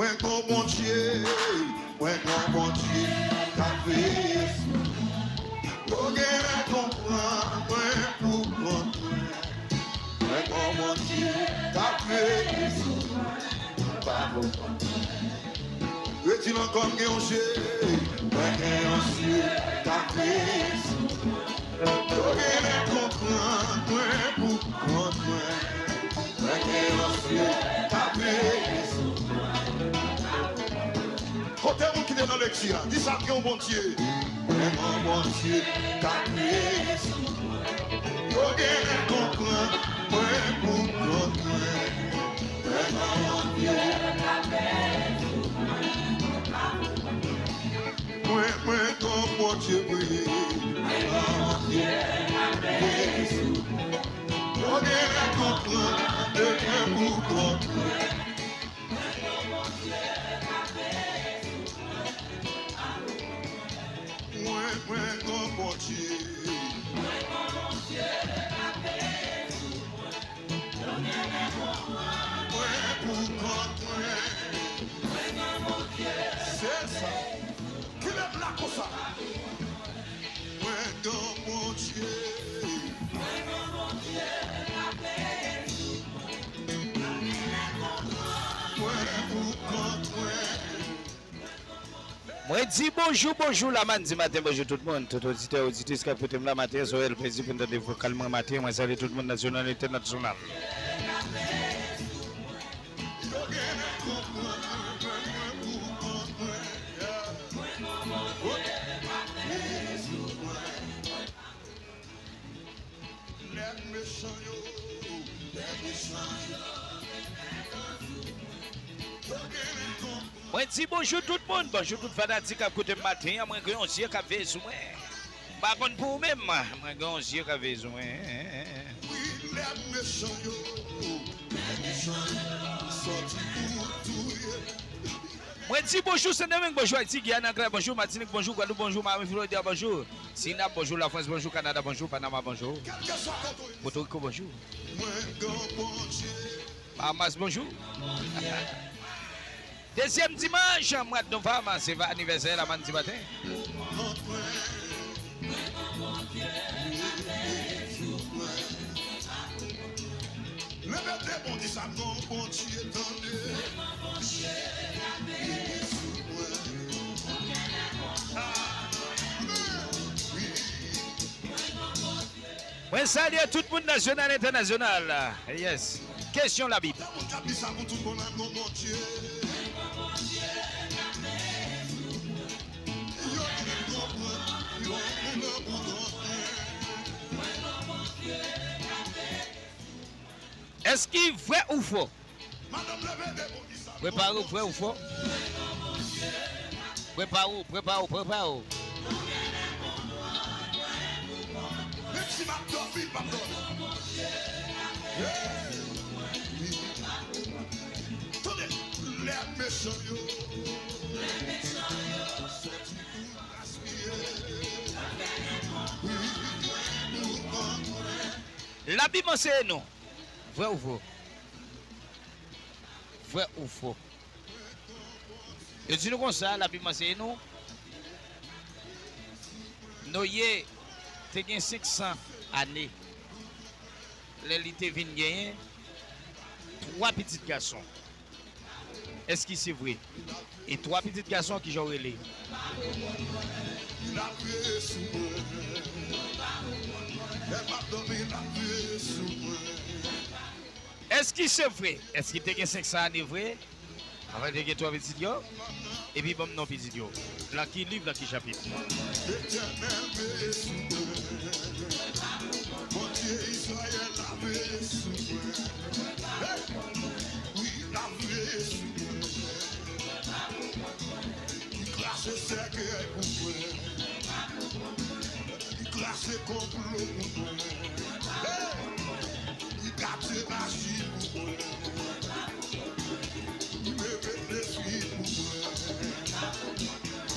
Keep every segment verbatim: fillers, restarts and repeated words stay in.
Mwen gon Bondye, mwen gon Bondye k ap veye sou mwen. Yo genlè konprann mwen pou kont mwen. Mwen gon Bondye k ap veye sou mwen. Mwen pa pou kont mwen. Redi l ankò, m gen yon Dye, mwen gen yon Dye k ap veye sou mwen. Yo genlè konprann mwen pou kont mwen. Mwen gen yon Dye k ap veye sou mwen. Kote moun ki te nan lekti a? Di sa, m gen yon Bondye. Mwen gen yon Bondye k ap veye sou mwen. Yo genlè konprann mwen pou kont mwen. Mwen gen yon Bondye k ap veye sou mwen. Mwen, mwen gen yon Bondye vre. Mwen gen yon Bondye k ap veye sou mwen. Yo genlè konprann mwen pou kont mwen. Mwen, mwen gen yon Bondye. Mwen pou kont mwen. Se sa. Kilè m la konsa? Mwen gen yon Bondye. Mwen pou kont mwen. Mwen di bonjou, bonjou la, m di maten, bonjou tout moun, tout oditè, oditris k ap koute m la maten, se yon reyèl plezi pou n tande vokal mwen maten, mwen salye tout moun nasyonal, entènasyonal. Nèg mechan yo, nèg mechan yo, yo genlè konprann. Mwen di bonjou tout moun, bonjou tout fanatik k ap koute m maten an, mwen gen yon zye k ap veye sou mwen. M pa konn pou ou menm, mwen gen yon zye k ap veye sou mwen. Wi, nèg mechan yo, nèg mechan yo, sòti pou touye. Mwen di bonjou Sendomeng, bonjou Ayiti, Giyàn, Anglè, bonjou Matinik, bonjou Gwadloup, bonjou Miami, Florida, bonjou Sinap, bonjou Lafrans, bonjou Kanada, bonjou Panama, bonjou Pòtoriko, bonjou Bahamas, bonjou. Dezyèm dimanch mwa novanm, se anivèsè Lamann Dimaten. Leve de bon, di sa, m gon Bondye, tande. Mwen salye tout moun nasyonal, entènasyonal. Yes. Kesyon Labib. Moun k ap di sa pou tout bon, la m gon Bondye. Yo di m konprann, yo di m konprann. Èske vrè ou fo? Prepare w, vrè ou fo? Prepare w, prepare w, prepare w. Menm si m ap dòmi, m ap dòmi. Hey! Tande, lè mechan yo soti pou gaspiye. Wi, wi, wi. Labib anseye nou. Vrè ou fo? Vrè ou fo? Yo di nou konsa, Labib anseye nou, Noye te gen senk san ane lè li te vin genyen twa pitit gason. Èske se vre? E twa pitit gason, kijan w rele? L ap veye sou mwen. Lè m ap dòmi, l ap veye sou mwen. Èske se vre? Èske te gen senk san ane vre? Avan te gen twa pitit yo? Epi ban m non pitit yo. Nan ki liv, nan ki chapit? Letènèl veye sou mwen. Bondye Izrayèl la veye sou mwen. Hey! Wi, l ap veye sou mwen. Li kraze sèkèy pou mwen. Li kraze konplo pou mwen. Hey! Li gate maji pou mwen. Li leve defi pou mwen.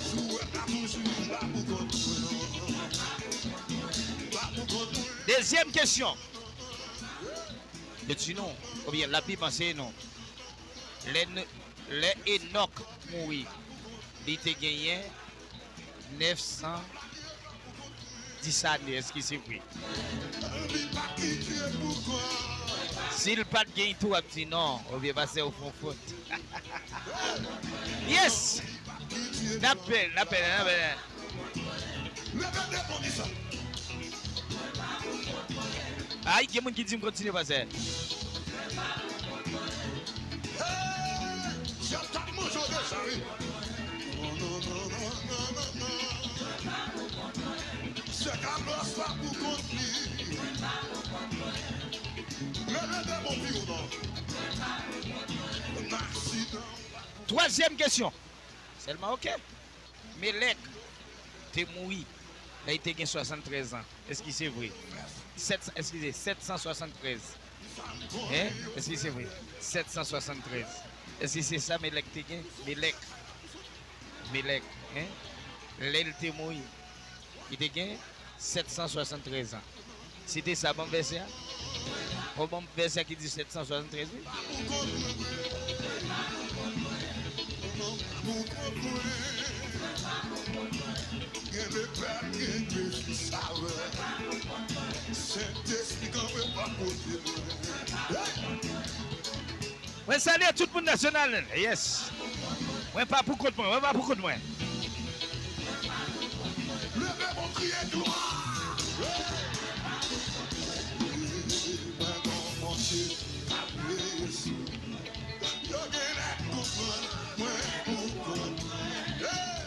Si w wè m la toujou la pou kont mwen. La pou kont mwen. Dezyèm kesyon. Yo di nou, oubyen Labib anseye nou, lè n-, Lè Enòk mouri, li te genyen nèf san dis ane. Èske se vre? Si l pa t gen tou, w ap di non, oubyen pastè ou fè yon fot. Yes! N ap fè l, n ap fè l, n ap fè l. Ay, gen moun ki di m kontinye, pastè. Hey! Dyab t ap manje w deja, wi. Non, non, non, non, non, non, non. Sè Carlos pa pou kont li. Leve de bon pi w non. Nan aksidan. Twazyèm kesyon. Sèlman, oke. Melèk te mouri lè l te gen swasanntrèz an. Èske se vre? Sèt, eskize, sèt san swasanntrèz. Hein? Èske se vre? Sèt san swasanntrèz. Èske se sa Melèk te gen? Melèk. Melèk, hein? Lè l te mouri, li te gen sèt san swasanntrèz an. Si te sa, ban m vèsè a. Bon, ban m vèsè a ki di sèt san swasanntrèz, wi. Gen lepèl, gen Kris ki save. Sentespri kanpe pa kote mwen. Hey! Mwen salye tout moun Nasyonal. Yes. Mwen pa pou kont mwen, mwen pa pou kont mwen. Leve men w kriye glwa. Mwen gon Bondye k ap veye sou mwen. Yo genlè konprann mwen pou kont mwen. Hey!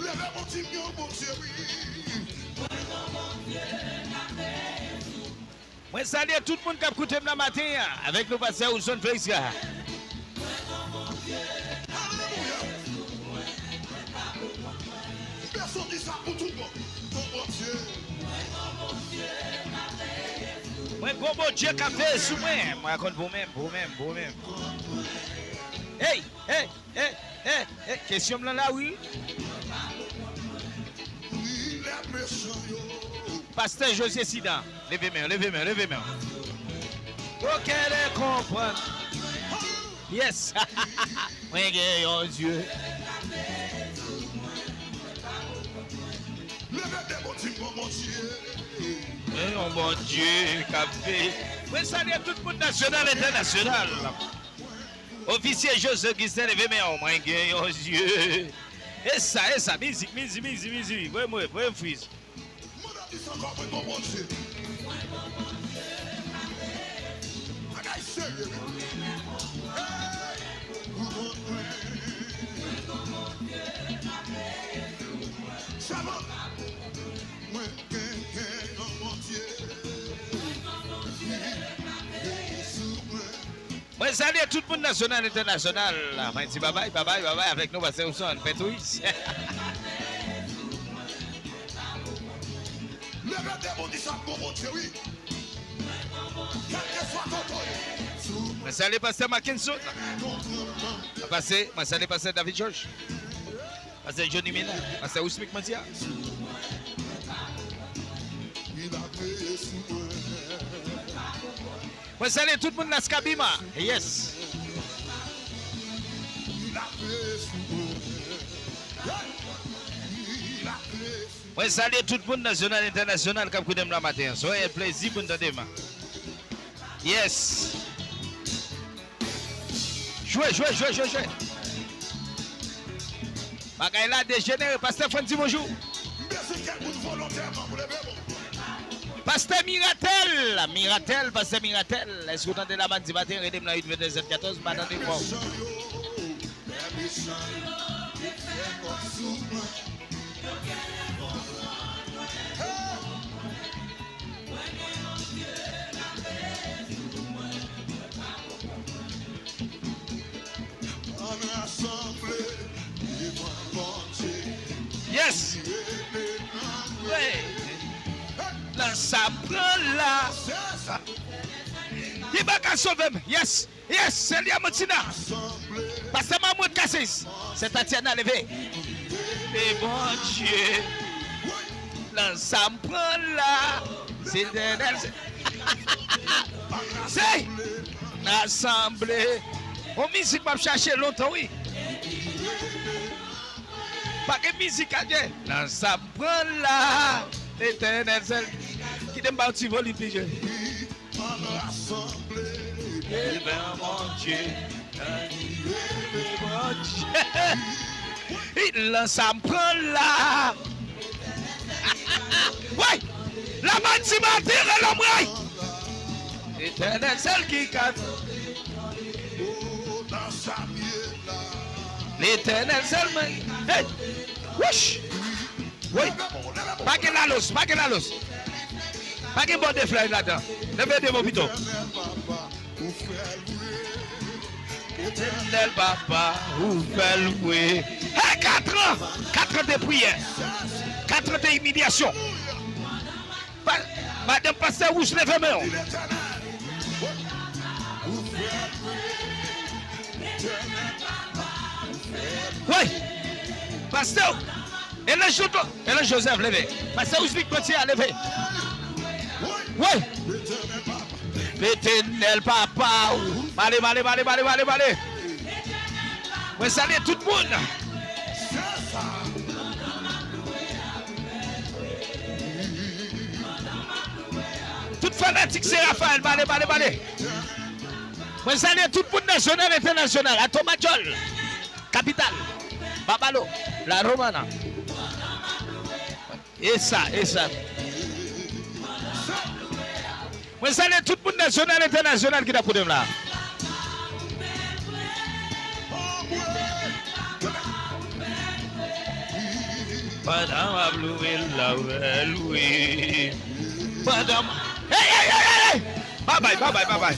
Leve men w di m gen yon Bondye, wi. Mwen salye tout moun k ap koute m nan maten an. Avèk nou, pastè Wilson Felix Graha. Alelouya. Bèso di sa pou tout bon. Bon Bondye. Mwen gon Bondye k ap veye sou mwen. Mwen konn pou mwen, pou mwen, pou mwen. Hey, hey. Eh, eh, eh, kesyon m lan la, wi. Pastè José Sidan, leve men w, leve men w, leve men w. Yo genlè konprann. Yes. Mwen gen yon Dye. Mwen yon Bondye k ap veye. Mwen salye tout moun nasyonal, entènasyonal. Ofisye José Augustin, leve men w, mwen gen yon Dye. E sa, e sa, mizik, mizik, mizik, mizik, voye m, voye m friz. Mwen ap di sa ankò, mwen gon Bondye. Bagay serye, wi. Hey! Sèlman, mwen gen, gen yon Bondye. Veye sou mwen. Mwen salye tout moun nasyonal, entènasyonal. Mwen di babay, babay, babay avèk nou, pastè Wilson, fè twis. Leve de moun ki sa bon Bondye, wi. Kèlkeswa kote w ye. Mwen salye pastè Mackenson. Mwen pase, mwen salye pastè David George. Pastè Johnny Mena, pastè Wismic Mantia. Mwen salye tout moun Las Cabimas. Yes. Mwen salye tout moun nasyonal, entènasyonal k ap koute m nan maten an. Se yon plezi pou n tande m. Yes. Jwe, jwe, jwe, jwe, jwe. Bagay la dejenere. Pastè Frank di bonjou. Pastè Miratel, Miratel, pastè Miratel, èske w tande la madi maten, rele m nan uit vennde sèt katòz, m pa tande w. Ann rasanble devan Bondye. Yes. Wi. Nan sa pran la. Ki pa ka sove m. Yes. Yes, se li a Montina. Pastè Mamwot Kasis. Sè Tatiana leve. E Bondye. Nan sa m pran la. Se Letènèl. Se nan asanble. On mizik m ap chache lontan, wi. Pa gen mizik atye. Nan sa pran la. Letènèl sèl. Kite m ba yon ti volim pi je. Devan Bondye. Bondye. Lan sa m pran la. Woy! Lamanti maten, rele m woy! Letènèl sèl ki ka. Letènèl sèlman. Hey! Wouch! Woy! Pa gen lalos, pa gen lalos. Pa gen bò de flèy ladan. Leve de mo pito. Etènèl papa, ou fè lwe. Hey, katran! Katran de priyè. Katran de imilyasyon. Pa, madanm pastè wouch, leve men w. Woy! Pastè, Elanj Joto, Elanj Joseph, leve. Pastè Wisnik Pantye a, leve. Woy! Letènèl papa ou. Male, male, male, male, male, male. Mwen salye tout moun. Tout fanatik se Rafael, male, male, male. Mwen salye tout moun nasyonal, entènasyonal. Atomadjòl, kapital, Babalo, La Romana. E sa, e sa. Mwen salye tout moun nasyonal, entènasyonal ki t ap koute m la. Pandan m ap louwe l, la w fè lwe. Pandan m. Hey, hey, hey, hey, hey! Babay, babay, babay.